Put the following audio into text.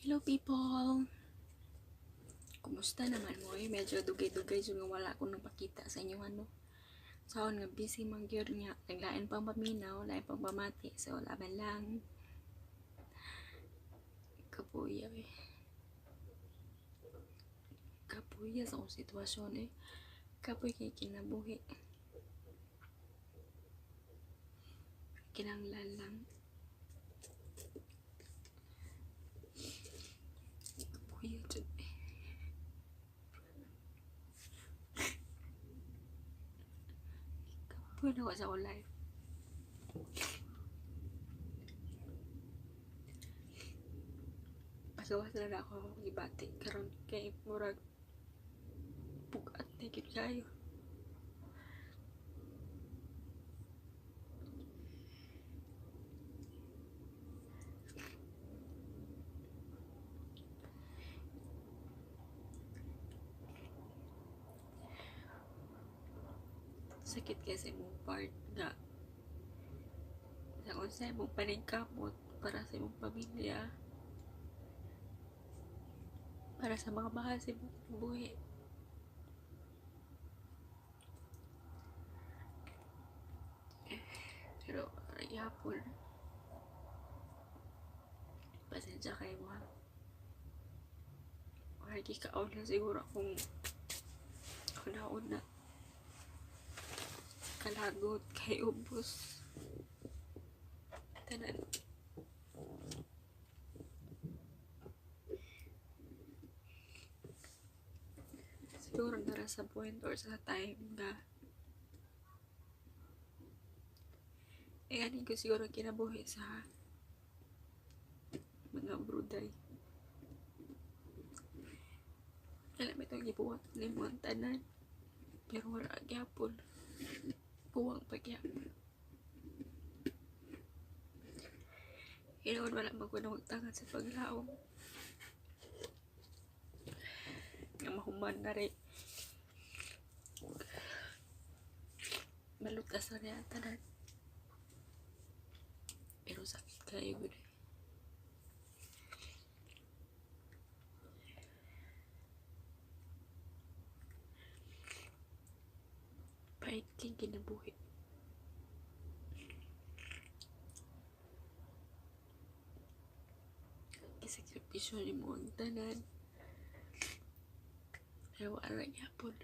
Hello people! Kumusta naman mo eh? Medyo dugay-dugay jud nga wala ko nagpakita sa inyo ano. So nga busy man gyud nga naglain pang paminaw, lain pang pamati. So laban lang. Kapuya eh. Kapuya sa akong sitwasyon eh. Kapoy kay kinabuhi. Kinanglan lang. Kapuya jud eh. Kapoy na ko sa akong life. Pagawas na na ako gibati karon kay murag bugat na gyud kayo. Sakit kay sa imong part nga sa kung sa imong paningkamot para sa imong pamilya, para sa mga mahal sa imong buhi. Pero yapon, pasensya kayo ha. Or gikaon na siguro akong una-una. Kalagot kay ubos. Tanan. Siguro nara sa point or sa time nga eh, ko siguro kinabuhi sa mga bruday. Alam itong gibuhat ni mo ang tanan. Pero wala gyapon. Puwang pagyapon. Hinoon wala magkunong tangan sa paglaom. Nga mahuman na rin. Malutas na niya ang tanan. Pero sakit kayo gud. Pait kay kinabuhi. Gisakripisyo nimo ang tanan. Pero wala gyapon.